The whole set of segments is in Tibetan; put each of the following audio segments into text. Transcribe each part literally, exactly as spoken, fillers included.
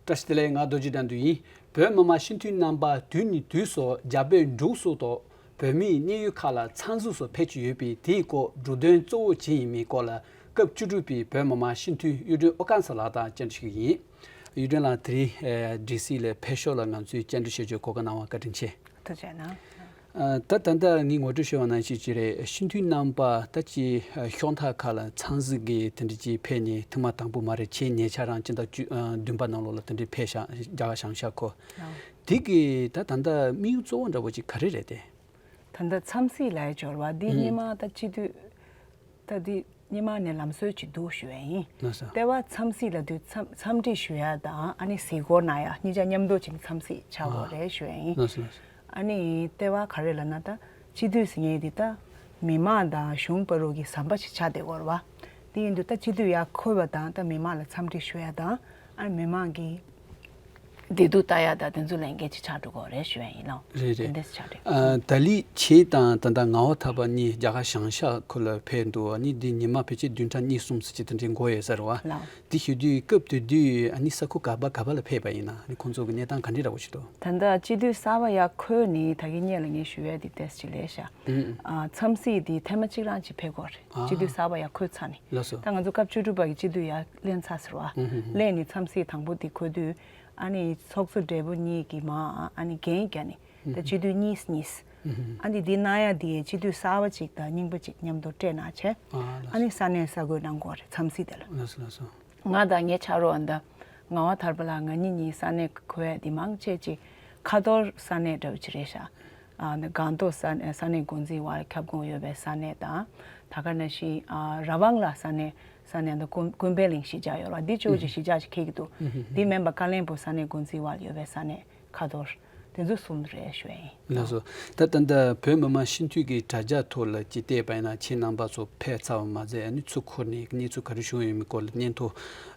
བཀྲ་ཤིས་བདེ་ལེགས། ང་རྡོ་རྗེ་དགྲ་འདུལ་ཡིན། བོད་མི་མང་སྤྱི་འཐུས་རྣམ་པ་དུས་ནས་དུས་སུ་རྒྱ་བོད་འབྲུག་སོགས་དང་བོད་མིའི་གནས་ཡུལ་ཁག་ལ་འཚམས་གཟིགས་སུ་ཕེབས་ཀྱི་ཡོད་པས། དེའི་སྐོར་འབྲུག་དོན་གཙོ་བོ་ཅི་ཡིན་མིན་སྐོར་ལ་སྐབས་བཅུ་དྲུག་པའི་བོད་མི་མང་སྤྱི་འཐུས་གཡུ་སྒྲོན་ཨོ་དཀར་ཚེ་ལགས་དང་བཅར་འདྲི་ཞུ་གི་ཡིན། གཡུ་སྒྲོན་ལགས། དེ་རིང་ཨེ་ཌི་སི་ལ་ཕེབས་ཞོར་ལ་ང་ཚོའི་བཅར་འདྲི་ཞུ་རྒྱུའི་གོ་སྐབས་གནང་བར་བཀའ་དྲིན་ཆེ། ཐུགས་རྗེ་གནང་། ད་ད་ལྟ་ངས་ངོ་སྤྲོད་ཞུས་པ་ནང་བཞིན་ཅིག་རེད། སྤྱི་འཐུས་རྣམ་པ་ད་ཅིག་ཤོག་ཁག་ཁག་ལ་འཚམས་གཟིགས་ཀྱི་དེ་འདྲ་ཅིག་ཕེབས་ནས་ཐེངས་མ་དང་པོ་མ་རེད། ཕྱི་ཉེ་ཆར་རང་སྤྱི་ཟླ་བཅུ་བདུན་པ་ནང་ལོགས་ལ་དེ་འདྲ་ཕེབས་ཤག་རྒྱ་གར་བྱང་ཤར་ཁུལ། དེ་གི་ད་ད་ལྟ་དམིགས་ཡུལ་གཙོ་བོ་འདྲ་བོ་ཅིག་ག་རེ་རེད་དེ། ད་ལྟ་འཚམས་གཟིགས་ལ་འབྱོར་བ་འདི་སྔོན་མ་ད་སྤྱི་འཐུས་ད་འདི་སྔོན་མ་ནས་ལམ་སྲོལ་ཅིག་འདུག་ཞུ་ཡ་ཡིན། ལགས་སོ། ལྟེ་བ་འཚམས་གཟིགས་ལབ་དུས་འཚམས་འཚམས་འདྲི་ཞུ་ཡ་དང་ཨ་ནི་གཟིགས་སྐོར་གནང་ཡ་གཉིས་ཆ་མཉམ་དུ་ཅིག་འཚམས་གཟིགས་ཆགས་དགོས་རེད་ཞུ་ཡ་ཡིན། ལགས་སོ་ལགས་སོ། ཨ་ནི་ལྟེ་བ་ག་རེ་ལབ་ན་ད་སྤྱི་འཐུས་ཟེར་མཁན་འདི་ད་མི་མང་དང་གཞུང་བར་དུ་གི་ཟམ་པ་ཞིག་ཆགས་བསྡད་ཡོད་རེད་བ། དེ་ཡིན་དུས་ད་སྤྱི་འཐུས་ཡར་འཁོད་པ་དང་ད་མི་མང་ལ་འཚམས་འདྲི་ཞུ་ཡ་དང་ཨ་ནི་མི་མང་གི་བདེ་སྡུག་ལྟ་ཡ་དང་དེ་ཚོ་ལས་འགན་ཅིག་ཆགས་འགྲོ་གི་རེད་ཞུ་ཡ་ཡིན་ལགས། རེད་རེད། དེ་འདྲ་ཆགས་རེད། ཨ་ད་ལི་ཆེ་དང་ད་ལྟ་ངག་དབང་ཐར་པ་གཉིས་རྒྱ་གར་བྱང་ཤར་ཁུལ་ལ་ཕེབས་འདུག་ཨ་ནི་འདི་ཉི་མ་ཕལ་ཆེར་བདུན་ཕྲག་གཉིས་གསུམ་ཙམ་ཅིག་དེ་འདྲའི་འགོར་ཡོད་ས་རེད་བ། ལགས། འདི་ཞུ་དུས་སྐབས་དེ་དུས་ཨ་ནི་ས་ཁུལ་ག་པ་ག་པ་ལ་ཕེབས་པ་ཡིན་ན་ཨ་ནི་ཁོང་ཚོ་གི་གནས་སྟངས་ག་འདྲ་འདྲ་བོ་ཞིག་འདུག་ད་ལྟ་སྤྱི་འཐུས་གསར་པ་ཡར་འཁོད་ནས་ད་གིན་སྔོན་ལ་ངས་ཞུ་ཡ་འདི་ཏོག་ཙམ་ཅིག་ལས་ཤག་ཨ་འཚམས་གཟིགས་འདི་ཐེངས་མ་གཅིག་རང་ཅིག་ཕེབས་དགོས་རེད། ཨ་སྤྱི་འཐུས་གསར་པ་ཡར་འཁོད་ཚར་ནས། ལགས་སོ། ད་ང་ཚོ་སྐབས་བཅུ་དྲུག་པ་གི་སྤྱི་འཐུས་ཡར་སླེབས་ཚར་ཟེར་བ། ཨུ་ཧུ་ཧུ། སླེབས་ནས་འཚམས་གཟིགས་དང་པོ་འདི་འཁོད་དུས་ཨ་ནི་ཚོགས་གཙོ་སྦྲེལ་པོ་གཉིས་ཀྱིས་མར་ཨ་ནི་འགན་བརྒྱབ་ནས་ད་སྤྱི་འཐུས་གཉིས་གཉིས། ཨུ་ཧུ་ཧུ། ཨ་ནི་འདི་གནང་ཡ་འདི་སྤྱི་འཐུས་གསར་པ་ཅིག་དང་རྙིང་པ་ཅིག་མཉམ་དུ་སྤྲད་གནང་བྱས། ཨ་ལགས་སོ། ཨ་ནི་ས་གནས་གསར་འགོད་གནང་དགོས་རེད་འཚམས་གཟིགས་དེ་ལ། ལགས་སོ་ལགས་སོ། ང་དང་ངའི་ཕྱག་རོགས་ཨ་ནི་ད་ངག་དབང་ཐར་པ་ལགས་ང་གཉིས་གཉིས་ས་གནས་འཁོད་ཡ་འདི་མང་ཆེ་ཅིག་ཁ་ཐོར་ས་གནས་འདྲ་བོ་ཅིག་རེད་ཤག་ཨ་ནི་སྒང་ཏོག་ས་ས་གནས་འགོ་འཛིན་འོག་ཁྱབ་ཁོངས་ཡོད་པའི་ས་གནས་དང་། ད་ག་ནང་བཞིན་ཨ་ར་བང་ལ་ས་གནས་ས་གནས་འདི་ཀུན་ཀུན་ཕན་གླིང་གཞིས་ཆགས་ཡོད་རེད་བ། འདི་ཅོག་ཅིག་གཞིས་ཆགས་ཅིག་འཁེལ་གྱི་འདུག་འདི་མིན་པ་ཀ་བློན་སྦུག་ས་གནས་འགོ་འཛིན་འོག་ཡོད་པའི་ས་གནས་ཁ་ཐོར་དེ་ཚོ་གསུམ་རེད་ཞུ་ཡ་ཡིན། ལགས་སོ། ད་ད་ལྟ་བོད་མི་མང་སྤྱི་འཐུས་ཀྱི་དྲ་རྒྱ་ཐོག་ལ་ཅིག་བལྟས་པ་ཡིན་ན་ཁྱེད་རྣམ་པ་ཚོ་ཕེབས་ཚར་བ་མ་ཟད་ཨ་ནི་ཚུར་འཁོར་ནས་གནས་ཚུལ་ག་རེ་བྱུང་ཡོད་མེད་སྐོར་ལ་སྙན་ཐོ་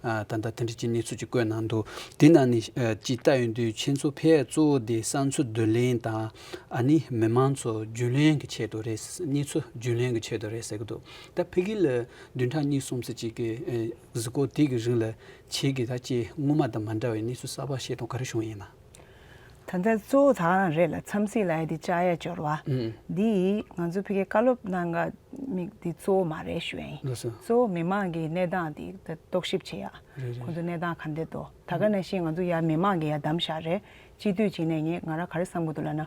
ཨ་ད་ལྟ་དེ་འདྲ་ཅིག་གནས་ཚུལ་ཅིག་བཀོད་གནང་འདུག་དེ་ནང་ནས་ཨ་ཅིག་ལྟ་ཡོང་དུས་ཁྱེད་ཚོ་ཕེབས་གཙོ་བོ་དེ་བསམ་ཚུལ་བསྡུ་ལེན་དང་ཨ་ནི་མི་མང་ཚོ་རྒྱུས་ལོན་གྱི་ཆེད་དུ་རེད། གནས་ཚུལ་རྒྱུས་ལོན་གྱི་ཆེད་དུ་རེད་ཟེར་གྱི་འདུག་ད་ཕ་གི་ལ་བདུན་ཕྲག་གཉིས་གསུམ་ཙམ་ཅིག་གི་ཨ་གཟིགས་སྐོར་དེ་གི་རིང་ལ་ཁྱེད་ཀྱིས་ད་ཅིག་སྔོན་མ་དང་མ་འདྲ་བའི་གནས་ཚུལ་གསར་པ་ཤེས་སྟངས་ག་རེ་བྱུང་ཡིན་ན། ད་ལྟ་གཙོ་བོ་ད་ག་རང་རེད་ལ་འཚམས་གཟིགས་ལབ་ཡ་འདི་བཅར་ཡ་འབྱོར་བ། ཨུམ། འདི་ང་ཚོ་ཕ་གིའི་བཀའ་སློབ་གནང་ག་མིག་འདི་གཙོ་བོ་མ་རེད་ཞུ་ཡ་ཡིན། ལགས་སོ། གཙོ་བོ་མི་མང་གི་གནས་སྟངས་འདི་ད་རྟོག་ཞིབ་བྱེད་ཡ། རེད་རེད། ཁོང་ཚོ་གནས་སྟངས་ག་འདྲ་འདུག་ད་ག་ནང་བཞིན་ང་ཚོ་ཡ་མི་མང་གི་ཡ་གདམ་བཞག་རེད། སྤྱི་འཐུས་བྱས་ནས་ངས་ང་རང་ག་རེ་བསམ་གྱི་འདུག་ལབ་ན།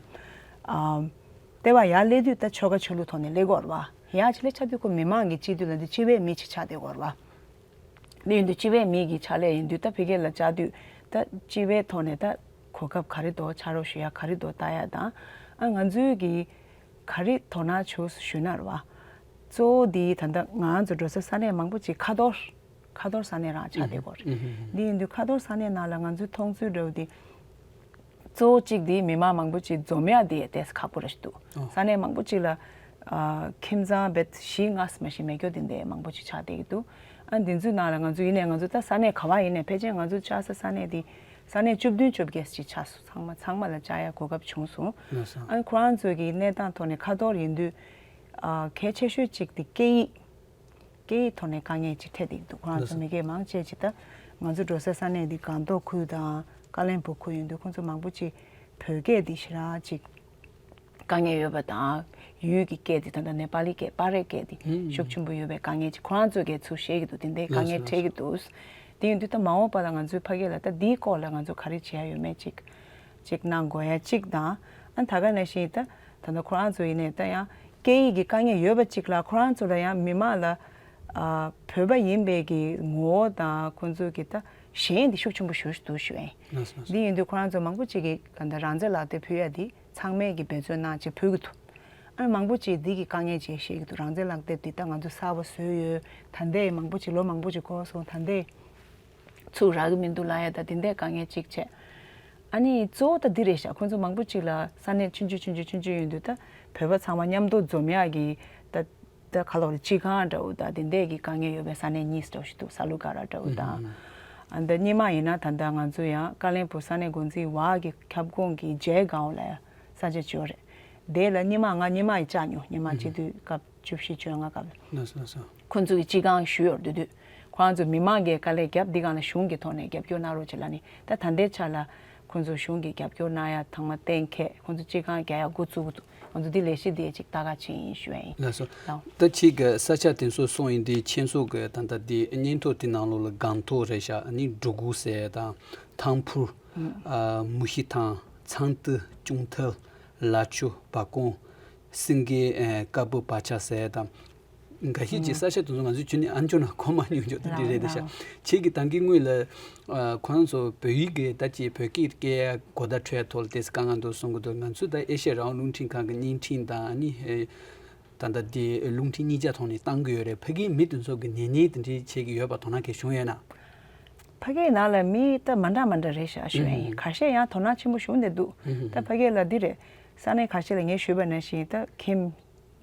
ཨམ། ལྟེ་བ་ཡར་སླེབས་དུས་ད་ཆོལ་ཁ་ཆོས་ལུགས་ཐོག་ནས་སླེབས་ཀྱི་ཡོད་རེད་བ། ཡར་ཅིག་སླེབས་ཆགས་དུས་ཁོ་མི་མང་གི་སྤྱི་འཐུས་ལབ་དུས་སྤྱི་པའི་མི་ཅིག་ཆགས་བསྡད་ཀྱི་ཡོད་རེད་བ། འདི་ཡིན་དུས་སྤྱི་པའི་མི་གི་ཕྱག་ལས་ཡིན་དུས་ད་ཕ་གི་ལ་བཅར་དུས་ད་སྤྱི་པའི་ཐོག་ནས་ད་གོ་སྐབས་ག་རེ་འདུག་ཕྱག་རོགས་ཞུ་ཡ་ག་རེ་འདུག་ལྟ་ཡ་དང་། ཨ་ང་ཚོའི་གི་ག་རེ་དོ་སྣང་བྱུང་ཞུས་ན་རེད་བ། གཙོ་བོ་འདི་ད་ལྟ་ང་ཚོ་འགྲོ་ས་ས་གནས་མང་པོ་ཅིག་ཁ་ཐོར་ཁ་ཐོར་ས་གནས་རང་ཆགས་བསྡད་ཀྱི་ཡོད་རེད། འདི་ཡིན་དུས་ཁ་ཐོར་ས་གནས་ནང་ལ་ང་ཚོའི་མཐོང་ཚུལ་འདྲ་བོ་འདི། གཙོ་བོ་གཅིག་དེ་མི་མང་མང་པོ་ཅིག་འཛོམས་ཡག་དེ་ཏོག་ཙམ་ཁག་པོ་རེད་འདུག་ཨོ། ས་གནས་མང་པོ་ཅིག་ལ་ཨ་ཁྱིམ་ཚང་རྦད་བཞི་ལྔ་ཙམ་མ་ཞིག་མེད་རྒྱུ་དེ་འདྲ་མང་པོ་ཅིག་ཆགས་བསྡད་ཀྱི་འདུག་ཨ་འདི་ཚོའི་ནང་ལ་ང་ཚོ་ཡིན་ནའི་ང་ཚོ་ད་ས་གནས་ག་བ་ཡིན་ནའི་ཕལ་ཆེར་ང་ཚོ་བཅར་ས་ས་གནས་དེ་ས་གནས་བཅུ་བདུན་བཅོ་བརྒྱད་ཅིག་ཆགས་སོང་། ཚང་མ་ཚང་མ་ལ་བཅར་ཡག་གོ་སྐབས་བྱུང་སོང་། ལགས་སོ། ཨ་ཁོ་རང་ཚོ་གི་གནས་སྟངས་ཐོག་ནས་ཁ་ཐོར་ཡིན་དུས་ཨ་གལ་ཆེ་ཤོས་གཅིག་དེ་སྐད་ཡིག་སྐད་ཡིག་ཐོག་ནས་དཀའ་ངལ་ཅིག་འཕྲད་བསྡད་འདུག་ཁོ་རང་ཚོ་མི་སྒེར་མང་ཆེ་ཅིག་ད་ང་ཚོ་འགྲོ་སའི་ས་གནས་འདི་སྒང་ཏོག་ཁུལ་དང་ཀ་བློན་སྦུག་ཁུལ་ཡིན་དུས་ཁོ་ཚོ་མང་པོ་ཅིག་བོད་སྐད་འདི་ཞེ་དྲག་ཅིག་དཀའ་ངལ་ཡོད་པ་དང་། ཡུལ་གྱི་སྐད་འདི་ད་ལྟ་ནེ་པ་ལི་སྐད་པ་རེ་སྐད་འདི་ཤུགས་ཆེན་པོ་ཡོད་པའི་དཀའ་ངལ་ཅིག་ཁོ་རང་ཚོ་གིས་ཚུར་བཤད་ཀྱི་འདུག་དེ་འདྲའི་དཀའ་ངལ་འཕྲད་ཀྱི་འདུག་དེ་ཡིན་དུས་ད་མ་འོངས་པ་ལ་ང་ཚོའི་ཕ་གི་ལ་ད་འདིའི་སྐོར་ལ་ང་ཚོ་ག་རེ་བྱེད་ཡ་ཡོད་མེད་ཅིག་ཅིག་གནང་དགོས་ཡ་གཅིག་དང་། ཨ་ད་ག་ནང་བཞིན་ད་ད་ལྟ་ཁོ་རང་ཚོ་ཡིན་ནའི་ད་ཡང་སྐད་ཡིག་གི་དཀའ་ངལ་ཡོད་པ་གཅིག་ལ་ཁོ་རང་ཚོ་ལ་ཡང་མི་མང་ལ་ཨ་བོད་པ་ཡིན་པའི་གི་ངོ་བོ་དང་ཁོང་ཚོའི་གི་ད་ཞེན་འདི་ཤུགས་ཆེན་པོ་ཞེ་པོ་ཅིག་འདུག་ཞུ་ཡ་ཡིན། ལགས་སོ་ལགས་སོ། འདི་ཡིན་དུས་ཁོ་རང་ཚོ་མང་པོ་ཅིག་གིས་ད་ལྟ་རང་བཙན་ལག་དེབ་ཕུལ་ཡ་འདི་ཚང་མས་གི་འབད་བརྩོན་གནང་ཅིག་ཕུལ་གི་འདུག་ཨ་མང་པོ་ཅིག་འདི་གི་དཀའ་ངལ་ཅིག་བཤད་ཀྱི་འདུག་རང་བཙན་ལག་དེབ་འདི་ད་ང་ཚོ་གསར་པ་བཟོས་ཡོད། ད་ལྟའི་མང་པོ་ཅིག་ལོ་མང་པོ་ཅིག་འགོར་སོང་། ད་ལྟའི་ཚུར་རག་གི་མི་འདུག་ལབ་ཡ་ད་དེ་འདྲའི་དཀའ་ངལ་ཅིག་བྱས། ཨ་ནི་གཙོ་བོ་ད་འདི་རེད་ཤག་ཁོང་ཚོ་མང་པོ་ཅིག་ལ་ས་གནས་ཆུང་ཆུང་ཆུང་ཆུང་ཆུང་ཆུང་ཡིན་དུས་ད་བོད་པ་ཚང་མ་མཉམ་དུ་འཛོམས་ཡག་གི་ད་ད་ག་ལོག་རེད་སྤྱི་ཁང་འདྲ་བོ་ད་དེ་འདྲས་ཀྱི་དཀའ་ངལ་ཡོད་པའི་ས་གནས་གཉིས་འདྲ་བོ་ཞིག་འདུག་ས་ལུ་ག་ར་འདྲ་བོ་དང་། ཨ་ད་སྔོན་མ་ཡིན་ན་ད་ལྟ་ང་ཚོ་ཡང་ཀ་བློན་སྦུག་ས་གནས་འགོ་འཛིན་འོག་གི་ཁྱབ་ཁོངས་ཀྱི་ཇེ་གའོ་ལབ་ཡ་ས་ཆ་ཅིག་ཡོད་རེད། དེ་ལ་སྔོན་མ་ང་སྔོན་མ་ཡི་བཅར་མྱོང་། སྔོན་མ་སྤྱི་འཐུས་སྐབས་བཅུ་བཞི་བཅོ་ལྔ་སྐབས་ལ། ལགས་སོ་ལགས་སོ། ཁོང་ཚོ་གི་སྤྱི་ཁང་ཞུ་ཡོད་རེད། དེ་དུས་ ཁོ་རང་ཚོ་མི་མང་གིས་དཀའ་ལས་བརྒྱབ། འདི་སྒང་ལ་གཞུང་གི་ཐོག་ནས་རྒྱབ་སྐྱོར་གནང་རོགས་བྱེད་ལབ་ནི། ད་ད་ལྟའི་ཆ་ལ་ཁོང་ཚོ་གཞུང་གིས་རྒྱབ་སྐྱོར་གནང་ཡ་ཐེངས་མ་གཏན་འཁེལ། ཁོང་ཚོ་སྤྱི་ཁང་རྒྱག་ཡ་འགོ་བཙུགས་འདུག་ང་ཚོ་འདི་ལས་གཞི་འདི་ཅིག་ལྟ་ག་ཕྱིན་ཡིན་ཞུ་ཡ་ཡིན། ལགས་སོ། ལགས། ད་ཁྱེད་ཀྱི་ས་ཆ་དེ་ཚོ་སོང་ཡིན་དུས་ཁྱེད་ཚོ་གི་ད་ལྟ་འདི་སྙན་ཐོ་དེ་ནང་ལོགས་ལ་སྒང་ཐོག་རེད་ཤག་ཨ་ནི་འབྲུ་གུ་ཟེར་ཡ་དང་ཐང་ཕུར། ཨ་མུ་ཤི་ཐང་། ཚང་ཏི། ཅུང་ཐལ། ལ་ཆུ། བ་ཀོང་། སེང་གེ། ཨ་ཀ་པུ་བ་ཆ་ཟེར་ཡ་དང་། འགའ་ཤས་ཀྱི་ས་ཆ་དེ་ཚོ་ང་ཚོས་ཁྱོན་ནས་ཨ་འཇོན་ན་གོ་མ་མྱོང་ཆོག་དེ་འདྲ་རེད་དེ་ཤག་ཁྱེད་ཀྱིས་ད་གིན་སྔོན་ལ་ཨ་ཁོ་རང་ཚོ་བོད་ཡིག་གི་ད་ཅིག་བོད་སྐད་སྐད་ཡ་གོ་བརྡ་འཕྲོད་ཡ་ཐོག་ལ་ཏོག་ཙམ་དཀའ་ངལ་འདུག་གསུང་གི་འདུག་ང་ཚོས་ད་ཨེ་ཤེ་ཡ་རང་དབང་རླུང་འཕྲིན་ཁང་གི་བརྙན་འཕྲིན་དང་ཨ་ནི་ཨེ་ད་ལྟ་དེ་རླུང་འཕྲིན་གཉིས་ཆ་ཐོག་ནས་བཏང་གི་ཡོད་རེད། ཕ་གིའི་མི་དེ་ཚོ་གི་ཉེ་ཉེ་དེ་འདྲའི་ཁྱེད་ཀྱི་ཡོད་པ་དོ་སྣང་གལ་བྱུང་ཡོད་ན། ཕ་གིའི་ནང་ལ་མི་ད་མ་འདྲ་མ་འདྲ་རེད་ཤག་ཞུ་ཡ་ཡིན། ཁ་ཤས་ཡང་དོ་སྣང་ཆེན་པོ་བྱུང་བསྡད་འདུག་ད་ཕ་གི་ལ་འདི་རེད། ས་གནས་ཁ་ཤས་ལ་ངས་ཞུས་པ་ནང་བཞིན་ད་ཁྱིམ་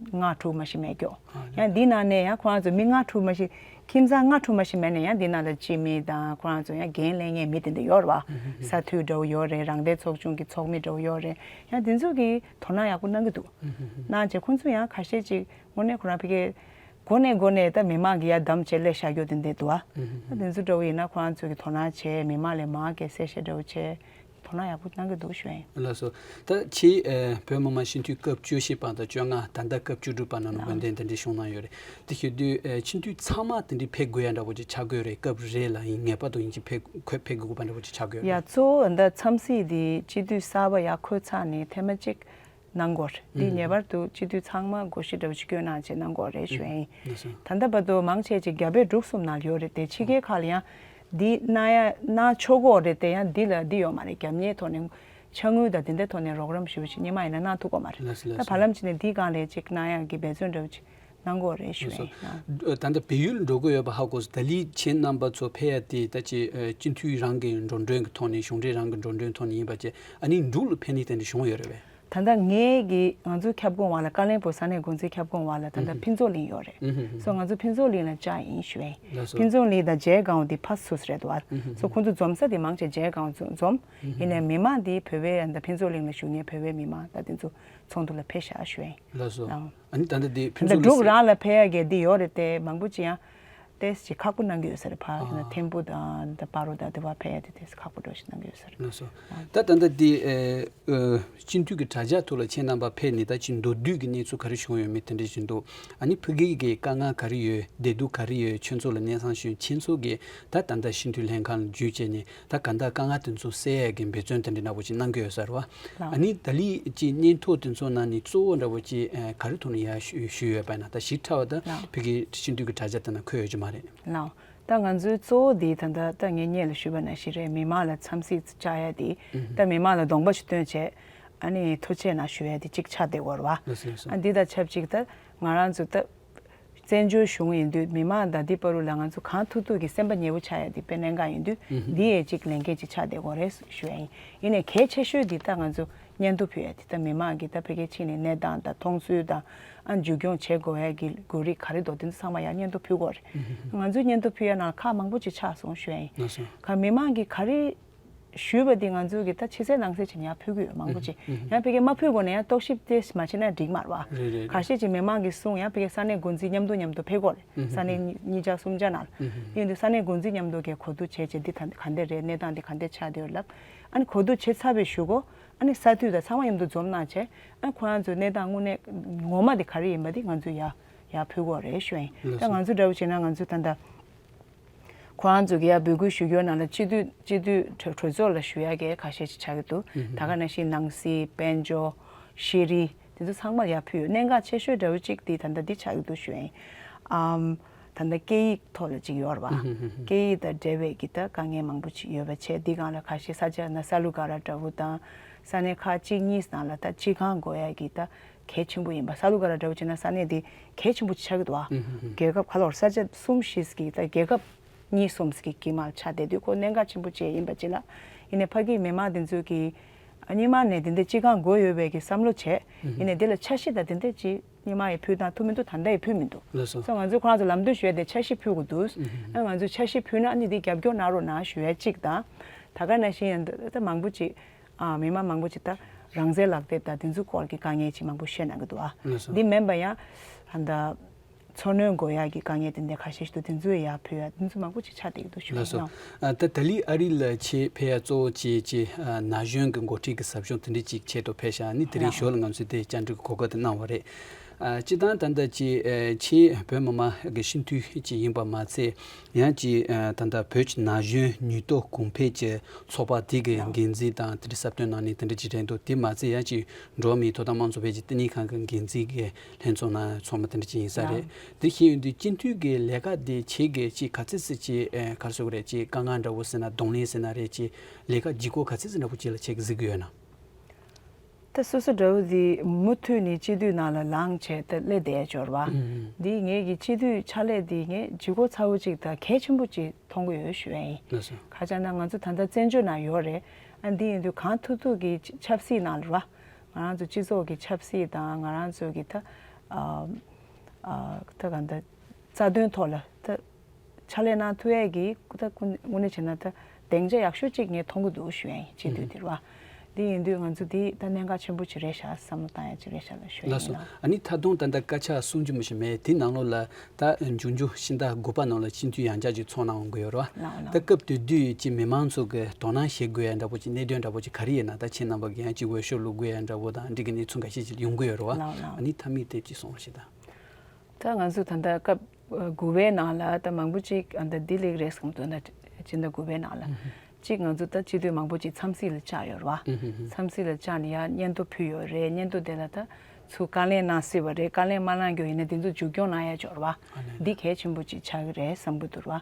ལྔ་དྲུག་མ་ཞིག་མེད་ཀྱོག་ཡང་འདི་ནང་ནས་ཡང་ཁོ་རང་ཚོ་མི་ལྔ་དྲུག་མ་ཞིག་ཁྱིམ་ཚང་ལྔ་དྲུག་མ་ཞིག་མེད་ནས་ཡང་འདི་ནང་ལ་སྤྱི་མི་དང་ཁོ་རང་ཚོ་ཡང་འགན་ལེན་མཁན་མི་དེ་འདྲ་ཡོད་རེད་བ། ས་འཐུས་འདྲ་བོ་ཡོད་རེད། རང་བདེན་ཚོགས་ཆུང་གི་ཚོགས་མི་འདྲ་བོ་ཡོད་རེད། ཡང་དེ་ཚོ་གིས་དོ་སྣང་ཡག་པོ་གནང་གི་འདུག་གནང་བྱས་ཁོང་ཚོ་ཡང་ཁ་ཤས་ཅིག་དངོས་གནས་ཁོ་རང་ཕ་གིའི་སྒོ་ནས་སྒོ་ནས་ད་མི་མང་གི་ཡ་བསྡམས་བྱས་སླེབས་བཞག་རྒྱུ་དེ་འདྲ་འདུག་ཨ། ད་དེ་ཚོ་འདྲ་བོ་ཡིན་ན་ཁོ་རང་ཚོ་གི་དོ་སྣང་བྱས། མི་མང་ལ་མང་གི་གསལ་བཤད་འདྲ་བོ་བྱས། དོ་སྣང་ཡག་པོ་གནང་གི་འདུག་ཞུ་ཡིན། ལགས་སོ། ད་ཁྱེད་ཨ་བོད་མི་མང་སྤྱི་འཐུས་སྐབས་བཅུ་བཞི་པ་དང་བཅོ་ལྔ། ད་ལྟ་སྐབས་བཅུ་དྲུག་པ་ནང་ལ་འོས་འདེམས་དེ་འདྲའི་བྱུང་གནང་ཡོད་རེད། དེ་བྱེད་དུས་ཨ་སྤྱི་འཐུས་ཚང་མ་དེ་འདྲའི་ཕེབས་དགོས་ཡ་འདྲ་བོ་ཅིག་ཆགས་ཀྱི་ཡོད་རེད། སྐབས་རེ་ལ་ཡིན་ངེས་པར་དུ་ཡིན་གཅིག་ཕེབས་ཁོས་ཕེབས་དགོས་པ་འདྲ་བོ་ཅིག་ཆགས་ཀྱི་ཡོད་ཡ་རེད། གཙོ་བོ་ད་འཚམས་གཟིགས་འདི་སྤྱི་འཐུས་གསར་པ་ཡར་འཁོད་ཚར་ནས་ཐེངས་མ་གཅིག་གནང་དགོས་རེད། འདི་ངེས་པར་དུ་སྤྱི་འཐུས་ཚང་མ་སྒོར་གཞས་འདྲ་བོ་ཅིག་བསྐྱོན་གནང་བྱས་གནང་དགོས་རེད་ཞུ་ཡ་ཡིན། ལགས་སོ། ད་ལྟ་བར་དུ་མང་ཆེ་ཅིག་རྒྱ་བལ་འབྲུག་གསུམ་ནང་ཡོད་རེད་དེ། ཕྱི་རྒྱལ་ཁག་ལ་ཡང་འདི་གནང་ཡ་གནང་ཆོག་གི་རེད་དེ། ཡང་འདི་ལ་འདི་ཡོད་མ་རེད། རྒྱབ་གཉེར་ཐོག་ནས་ཕྱག་དངུལ་དང་དེ་འདྲའི་ཐོག་ནས་རོགས་རམ་ཞུ་བ་ཞིག་སྔོན་མ་ཡིན་ན་གནང་ཐུབ་ཀྱི་མ་རེད། ལགས་སོ། ད་ལགས་བར་ལམ་ཅིག་ནས་འདི་སྒང་ལ་ཅིག་གནང་ཡ་གི་འབད་བརྩོན་འདྲ་བོ་ཅིག་གནང་དགོས་རེད་ཞུ་ཡིན། ད་ལྟ་བལ་ཡུལ་འགྲོ་དགོས་ཡོད་པ་ཧ་གོ་སོང་། ད་ལི་ཁྱེད་རྣམ་པ་ཚོ་ཕེབས་ཡ་དེ་ད་ཅི་སྤྱི་འཐུས་རང་གི་འགྲོ་གྲོན་གྱི་ཐོག་ནས། གཞུང་འབྲེལ་རང་གི་འགྲོ་གྲོན་ཐོག་ནས་ཡིན་པ་བྱས། ཨ་ནི་འབྲུག་ལ་ཕེབས་ནི་དེ་འདྲ་བྱུང་ཡོད་རེད་པས། ད་ལྟ་ངེད་ཀྱི་ང་ཚོའི་ཁྱབ་ཁོངས་བར་ལ་ཀ་ལོན་སྦུག་ས་གནས་འགོ་འཛིན་ཁྱབ་ཁོངས་བར་ལ་ད་ལྟ་ཕུན་ཚོགས་གླིང་ཡོད་རེད། སོ་ང་ཚོ་ཕུན་ཚོགས་གླིང་ལ་བཅར་ཡིན་ཞུ་ཡིན། ལགས་སོ། ཕུན་ཚོགས་གླིང་དང་རྗེ་སྒང་འདི་ཕ་སུ་སུ་རེད་འདུག་ཨ། སོ་ཁོང་ཚོ་འཛོམས་ས་དེ་མང་ཆེ་རྗེ་སྒང་འཛོམས། ཡིན་ནའི་མི་མང་འདི་བོད་པའི་ད་ཕུན་ཚོགས་གླིང་ལ་བཞུགས་མཁན་བོད་པའི་མི་མང་ད་དེ་ཚོ་ཚོགས་འདུ་ལ་ཕེབས་ཤག་ཞུ་ཡིན། ལགས་སོ། ཨ་ནི་ད་ལྟ་འདི་ཕུན་ད་ཚོགས་འབྲུག་གླིང་རང་ལ་ཕེབས་ཡ་གི་འདི་ཡོད་རེད་དེ། མང་པོ་ཅིག་ཡང་ཏོག་ཙམ་ཁག་པོ་གནང་གི་ཡོད་ས་རེད། ཕ་ཨ་ཐིམ་ཕུ་དང་ད་སྤ་རོ་དང་དེ་བ་ཕེབས་ཡ་དེ་ཏོག་ཙམ་ཁག་པོ་འདྲ་ཞིག་གནང་གི་ཡོད་ས་རེད། ལགས་སོ། ད་ད་ལྟ་འདི་ཨེ་ཨེ་སྤྱི་འཐུས་ཀྱི་དྲ་རྒྱ་ཐོག་ལ་ཁྱེད་རྣམ་པ་ཕེབས་ནས་ད་ཅིག་མདོར་བསྡུས་ཀྱི་གནས་ཚུལ་ག་རེ་བྱུང་ཡོད་མེད་དེ་འདྲ་ཞིག་འདུག་ཨ་ནི་ཕ་གི་གི་དཀའ་ངལ་ག་རེ་ཡོད། བདེ་སྡུག་ག་རེ་ཡོད། ཁྱོད་ཚོ་ལ་སྙན་སེང་ཞུས། ཁྱེད་ཚོ་གིས་ད་ད་ལྟ་སྤྱི་འཐུས་ལྷན་ཁང་ལ་འཇུས་བྱས་ནས་ད་ག་འདྲ་དཀའ་ངལ་དེ་ཚོ་སེལ་ཡ་གི་འབད་བརྩོན་དེ་འདྲ་འདྲ་བོ་ཅིག་གནང་གི་ཡོད་ས་རེད་བ། ལགས། ཨ་ནི་ད་ལི་ཅིག་སྙན་ཐོ་དེ་ཚོ་ནང་ནས་གཙོ་བོ་འདྲ་བོ་ཅིག་ཨ་ག་རེ་ཐོག་ནས་ཡར་ཞུ་ཞུས་ཡོད་པ་ཡིན་ན། ད་ཞིབ་ཕྲ་བ་ད་ལགས། ཕ་གི་སྤྱི་འཐུས་ཀྱི་དྲ་རྒྱ་དེ་ན་འཁོད་ཡོད་ཀྱི་མ་རེད། ལགས། ད་ང་ཚོའི་གཙོ་བོ་འདི་ད་ལྟ་ད་ངས་སྔོན་ལ་ཞུས་པ་ནང་བཞིན་རེད། མི་མང་ལ་འཚམས་གཟིགས་བཅར་ཡ་དེ། ཨུ་ཧུ། ད་མི་མང་ལ་གདོང་པ་ཞིག་སྟོན་བྱས། ཨ་ནི་ཐུགས་རྗེ་གནང་ཞུ་ཡ་དེ་གཅིག་ཆགས་བསྡད་ཡོད་རེད་བ། ལགས་སོ་ལགས་སོ། ཨ་འདི་དང་ཆབས་ཅིག་ད་ང་རང་ཚོ་ད་བཙན་བྱོལ་གཞུང་ཡིན་དུས་མི་མང་དང་འདི་བར་དུ་ལ་ང་ཚོ་གང་ཐུབ་ཐུབ་ཀྱིས་སེམས་པ་ཉེ་བོ་ཆགས་ཡ་དེ་དཔེ་གནད་འགག་ཡིན་དུས། ཨུ་ཧུ། འདི་ཡས་གཅིག་ལས་འགན་གཅིག་ཆགས་བསྡད་ཡོད་རེད་ཞུ་ཡ་ཡིན། ཡིན་ནའི་གལ་ཆེ་ཤོས་འདི་ད་ང་ཚོ་སྙན་ཐོ་ཕུལ་ཡ་དེ་ད་མི་མང་གིས་ད་ཕ་གིར་ཕྱིན་ནས་གནས་སྟངས་དང་མཐོང་ཚུལ་དང་། ཨ་མཇུག་སྐྱོང་བྱེད་དགོས་ཡ་གི་དགོས་རིགས་ག་རེ་འདུག་དེ་ཚོ་ཚང་མ་ཡར་སྙན་ཐོ་ཕུལ་དགོས་རེད། ང་ཚོས་སྙན་ཐོ་ཕུལ་ཡ་ནང་ཁག་མང་པོ་ཅིག་ཆགས་སོང་ཞུ་ཡ་ཡིན། ལགས་སོ། ག་མི་མང་གིས་ག་རེ་ཞུས་པ་དེ་ང་ཚོ་གིས་ད་ཕྱི་གསལ་ནང་གསལ་བྱས་ནས་ཡར་ཕུལ་གི་ཡོད། མང་པོ་ཅིག་ཡང་ཕ་གིར་མ་ཕུལ་གོང་ནས་ཡང་རྟོག་ཞིབ་དེ་མ་བྱས་ན་འགྲིག་མ་རེད་བ། རེད་རེད་རེད། ཁ་ཤས་ཅིག་མི་མང་གིས་གསུངས། ཡང་ཕ་གིར་ས་གནས་འགོ་འཛིན་མཉམ་དུ་མཉམ་དུ་ཕེབས་དགོས་རེད། ས་གནས་གཉིས་གཉིས་ཆ་གསུམ་ཆ་ནང་ལ། ཡིན་དུས་ས་གནས་འགོ་འཛིན་མཉམ་དུ་གིས་གོ་བསྡུར་བྱས་བྱས་འདི་ད་ག་འདྲ་རེད། གནས་སྟངས་འདི་ག་འདྲ་ཆགས་བསྡད་ཡོད་ལབ། ཨ་ནི་གོ་བསྡུར་བྱས་ཚར་བའི་གཞུག་གུ། ཨ་ནི་ས་འཐུས་དང་ཚང་མ་མཉམ་དུ་འཛོམས་གནང་བྱས། ཨ་ཁོ་རང་ཚོའི་གནས་སྟངས་དངོས་གནས་ངོ་མ་དེ་ག་རེ་ཡིན་པ་དེ་ང་ཚོས་ཡར་ཡར་ཕུལ་དགོས་རེད་ཞུ་ཡིན། ལགས་ད་སོ། ང་ཚོ་འདྲ་བོ་བྱས་ན་ང་ཚོ་ད་ལྟ་ཁོ་རང་ཚོ་གི་ཡར་འབོད་སྐུལ་ཞུ་རྒྱུ་ནང་ལ་སྤྱི་འཐུས་སྤྱི་འཐུས་གྲོས་གྲོས་ཚོགས་ལ་ཞུ་ཡ་གི་ཁ་ཤས་ཅིག་ཆགས་ཀྱི་འདུག་ད་ག་ནང་བཞིན་ནང་སྲིད། དཔལ་འབྱོར། ཤེས་རིག་དེ་ཚོ་ཚང་མ་ཡར་ཕུལ་ཡོད། གནད་འགག་ཆེ་ཤོས་འདྲ་བོ་གཅིག་དེ་ད་ལྟ་འདི་ཆགས་ཀྱི་འདུག་ཞུ་ཡིན། ཨམ། ད་ལྟ་སྐད་ཡིག་ཐོག་ལ་ཅིག་ཡོད་རེད་བ། ཧུམ་ཧུམ་ཧུམ་ཧུམ། སྐད་ཡིག་དང་འབྲེལ་བའི་གི་ད་དཀའ་ངལ་མང་པོ་ཅིག་ཡོད་པ་བྱས། འདི་སྒང་ལ་ཁ་ཤས་ས་ཆ་ན་ས་ལུ་ག་ར་འདྲ་བོ་དང་། ས་གནས་ཁག་གཅིག་གཉིས་ནང་ལ་ད་སྤྱི་ཁང་དགོས་ཡ་གི་ད་གལ་ཆེན་པོ་ཡིན་པ། ས་ལུ་ག་ར་འདྲ་བོ་བྱས་ན་ས་གནས་འདི་གལ་ཆེན་པོ་ཅིག་ཆགས་ཀྱི་འདུག་བ། ཧུམ་ཧུམ་ཧུམ། རྒྱལ་ཁབ་ག་ལོར་ས་ཆ་གསུམ་བཞི་གི་ད་རྒྱལ་ཁབ་གཉིས་གསུམ་ཞིག་གི་དཀྱིལ་མར་ཆགས་བསྡད་དུས་ཁོ་གནད་འགག་ཆེན་པོ་ཅིག་ཡིན་པ་ཅིག་ལ། ཡིན་ནའི་ཕ་གིའི་མི་མང་དེ་ཚོས་ཀྱིས་སྔོན་མ་ནས་དེ་འདྲ་སྤྱི་ཁང་དགོས་ཡོད་པའི་གི་བསམ་བློ་བྱས། ཧུམ་ཧུམ། ཡིན་ནའི་དེ་ལ་འཆར་གཞི་དང་དེ་འདྲ་ཅིག་སྔོན་མ་ཡི་ཕུལ་དང་ཐུབ་མི་འདུག་ད་ལྟ་ཡི་ཕུལ་མི་འདུག་ལགས་སོ། སོ་ང་ཚོས་ཁོ་རང་ཚོ་ལམ་སྟོན་ཞུ་ཡ་དེ་འཆར་གཞི་ཕུལ་དགོས་འདུག་ཨ་ང་ཚོས་འཆར་གཞི་ཕུལ་ན་ཨ་ནི་དེ་རྒྱབ་སྐྱོར་གནང་རོགས་གནང་ཞུ་ཡ་གཅིག་དང་། ད་ག་ནང་བཞིན་ཡང་ད་མང་པོ་ཅིག་ཨ་མི་མང་མང་པོ་ཅིག་ད་རང་བཙན་ལག་དེབ་དང་དེ་ཚོའི་སྐོར་གྱི་དཀའ་ངལ་ཅིག་མང་པོ་བཤད་གནང་གི་འདུག་ཨ། ལགས་སོ། འདི་མིན་པ་ཡང་ཨ་ད་ འཚོ་སྣོན་དགོས་ཡག་གི་དཀའ་ངལ་དེ་འདྲ་ཁ་ཤས་ཤིག་འདུག་དེ་ཚོ་ཡར་ཕུལ་ཡག་དེ་ཚོ་མང་པོ་ཅིག་ཆགས་བསྡད་ཀྱི་འདུག་ཞུ་ཡ་ལགས་སོ། ཡིན་ནོ། ཨ། ད་ད་ལི་ཨ་རི་ལ་ཆེད་ཕེབས་ཡ་གཙོ་བོ་ཅིག་ཅིག་ཨ། ན་གཞོན་གྱི་འགོ་ཁྲིད་ཀྱི་ཟབ་སྦྱོང་དེ་འདྲ་ཅིག་ཆེད་དུ་ཕེབས་ཤག་ཨ་ནི་དེ་རིང་ལགས། ཞོར་ལ་ང་ཚོས་དེ་བཅར་འདྲི་གི་གོ་སྐབས་དེ་གནང་བ་རེད། ཨ། སྤྱིར་བཏང་ད་ལྟ་ཅིག་ཨ། ཆེད་བོད་མི་མང་གི་སྤྱི་འཐུས་ཅིག་ཡིན་པ་མ་ཚད། ཡང་ཅིག་ཨ། ད་ལྟ་བོད་ཀྱི་ན་གཞོན་ནུས་སྟོབས་གོང་འཕེལ་གྱི་ཚོགས་པ་དེ་གི་ཡང་འགན་འཛིན་དང་དེ་འདྲ་ཟབ་སྟོན་གནང་མཁན་དེ་འདྲ་ཅིག་རེད་འདུག་དེ་མ་ཚད་ཡང་ཅིག་འགྲོ་བ་མིའི་ཐོབ་ཐང་དམངས་གཙོ་འཕེལ་རྒྱས་བསྟི་གནས་ཁང་གི་འགན་འཛིན་གྱི་ལྷན་ཚོགས་ནང་ཚོགས་མི་དེ་འདྲ་ཅིག་ཡིན་ས་རེད། ཡང་དེ་བཞིན་ཡོད་དུས་སྤྱི་འཐུས་ཀྱི་ལས་ཀ་དེ་ཆེད་ཀྱི་ཅིག་ག་ཚོད་ཙམ་ཅིག་ཨ། ག་རེ་ཟེར་དགོས་རེད། ཅིག་དཀའ་ངལ་འདྲ་བོ་ཟེར་ན། གདོང་ལེན་ཟེར་ན་རེད། ཅིག་ལས་ཀ་ལྗིད་ཁོག་ག་ཚོད་ཙམ་འདྲ་བོ་ཅིག་ལ་ཁྱེད་ཀྱིས་གཟིགས་ཀྱི་ཡོད་ན། ད་སོ་སོ་འདྲ་བོ་དེ་མུ་མཐུད་ནས་སྤྱི་འཐུས་ནང་ལ་ལངས་བྱས་ད་སླེབས་བསྡད་ཡ་ཅིག་ཡོད་རེད་པ། ཨུམ། འདི་ངེད་ཀྱི་སྤྱི་འཐུས་ཕྱག་ལས་འདི་ངས་ལྗིད་ཁོག་ཚ་བོ་ཅིག་དང་གལ་ཆེན་པོ་ཅིག་མཐོང་གི་ཡོད་ཞུ་ཡ་ཡིན། ལགས་སོ། ག་རེ་ཟེར་ན་ང་ཚོ་ད་ལྟ་བཙན་བྱོལ་ནང་ཡོད་རེད། ཨ། འདི་ཡིན་དུས་གང་ཐུབ་ཐུབ་ཀྱིས་ཆབ་སྲིད་ནང་ལ་རེད་པ། ང་རང་ཚོ་སྤྱི་ཚོགས་ཀྱི་ཆབ་སྲིད་དང་ང་རང་ཚོ་གི་ད་ཨ། ཨ། ད་གང་ལྟར་རྩ་དོན་ཐོག་ལ་ད་ཕྱག་ལས་གནང་ཐུབ་ཡས་ཀྱི་ད་དངོས་གནས་བྱས་ན་ད་སྡིངས་ཆ་ཡག་ཤོས་ཅིག་ངས་མཐོང་གི་འདུག་ཞུ་ཡ་ཡིན། སྤྱི་འཐུས་དེ་རེད་པ། འདི་ཡིན་དུས་ང་ཚོ་འདི་ད་གནད་འགག་ཆེན་པོ་ཅིག་རེད་ཤག་བསམ་བློ་བཏང་ཡ་ཅིག་རེད་ཤག་ལ་ཞུ་ཡ་ཡིན། ལགས་སོ། ཨ་ནི་ད་དུང་ད་ལྟ་སྐད་ཆ་གསུང་རྒྱུ་མི་ཞིག་མེད། དེ་ནང་ལོགས་ལ་ད་འབྱུང་འགྱུར་ཕྱི་ཟླ་དགུ་པ་ནང་ལ་སྤྱི་འཐུས་ཡང་བསྐྱར་ཅིག་ཚོགས་གནང་དགོས་ཡོད་རེད་པ། ལགས་ལགས། ད་སྐབས་དེ་དུས་ཀྱི་མི་མང་ཚོ་གི་དོ་སྣང་བྱེད་དགོས་ཡ་འདྲ་པོ་ཅིག་གནད་དོན་འདྲ་པོ་ཅིག་ག་རེ་ཡིན་ན། ད་ཁྱེད་རྣམ་པ་གི་ཡང་ཅིག་འོས་ཤོག་བླུག་དགོས་ཡ་འདྲ་པོ་དང་འགྲིག་གི་གནས་ཚུལ་འགའ་ཤས་ཅིག་ཡོང་གི་ཡོད་རེད་པ། ལགས་ལགས། ཨ་ནི་མཐའ་མའི་དེབ་ཅིག་གསུང་རོགས་བྱེད་དང་། ད་ང་ཚོ་ད་ལྟ་སྐབས་དགུ་པའི་ནང་ལ་ད་མང་པོ་ཅིག་ཨ། ད་འདི་ལེགས་རེད་བསམ་འདུག་ན་སྤྱི་ཟླ་དགུ་པའི་ནང་ལ། ཨུ་ཧུ། གཅིག་ང་ཚོ་ད་སྤྱི་འཐུས་མང་པོ་ཅིག་འཚམས་གཟིགས་ལ་བཅར་ཡོད་རེད་པ། ཨུ་ཧུ་ཧུ། འཚམས་གཟིགས་ལ་བཅར་ནས་ཡར་སྙན་ཐོ་ཕུལ་ཡོད་རེད། སྙན་ཐོ་དེ་ལ་ད་ཚུར་བཀའ་ལན་གནང་སྲིད་པ་རེད། བཀའ་ལན་མ་གནང་རྒྱུ་ཡིན་ན་དེ་ཚོ་མཇུག་སྐྱོང་གནང་ཡ་ཅིག་ཡོད་རེད་པ། ཨ་ལས། འདི་གལ་ཆེན་པོ་ཅིག་ཆགས་ཀྱི་རེད་བསམ་གྱི་འདུག་རེད་པ།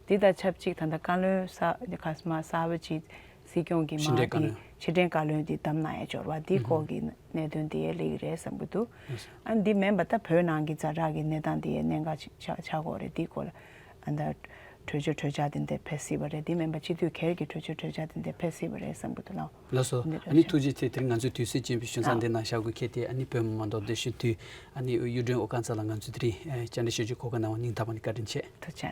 འདི་དང་ཆབས་ཅིག་ད་ལྟ་བཀའ་བློན་གསར་ཁ་མ་གསར་པ་ཅིག་སྲིད་སྐྱོང་གི་མ་ཕྱི་འབྲེལ་བཀའ་བློན། དེ་ཕྱི་འབྲེལ་བཀའ་བློན་དེ་བདམས་གནང་ཡ་ཅིག་ཡོད་རེད་པ། འདི་ཨུ་ཧུ། སྐོར་གྱི་གནད་དོན་དེ་ལེགས་རེད་བསམ་གྱི་འདུག་ཨ། འདི་མིན་པ་ད་བོད་ནང་གི་ཛ་དྲག་གི་གནས་སྟངས་དེ་གནད་འགག་ཅིག་ཆགས་ཆགས་ཀྱི་ཡོད་རེད། འདི་སྐོར་ལ་ཨ། ད་གྲོས་ཆོད་གྲོས་འཆར་དེ་འདྲ་ཕེབས་སྲིད་པ་རེད། འདི་མིན་པ་སྤྱི་འཐུས་སྒེར་གྱི་གྲོས་ཆོད་གྲོས་འཆར་དེ་འདྲ་ཕེབས་སྲིད་པ་རེད་བསམ་གྱི་འདུག་ལགས། ལགས་སོ། འདི་ཨ་ནི་རེད་ཐུགས་རྗེ་ཆེ། དེ་རིང་ང་ཚོའི་དུས་ཚོད་ཅན་པའི་ཞུ་མཚམས་འདི་ནང་བཞག་དགོས་ཁེལ་ཏེ། ཨ་ནི་བོད་མི་མང་སྟོབས་ལྡན་སྤྱི་འཐུས་ཨ་ནི་གཡུ་སྒྲོན་ཨོ་དཀར་ཚེ་ལགས་ང་ཚོའི་དེ་རིང་ཨ། བཅར་འདྲི་ཞུ་རྒྱུའི་གོ་སྐབས་གནང་བ་སྙིང་ཐག་པ་ནས་བཀའ་དྲིན་ཆེ། ཐུགས་རྗེ་ཆེ་གནང་།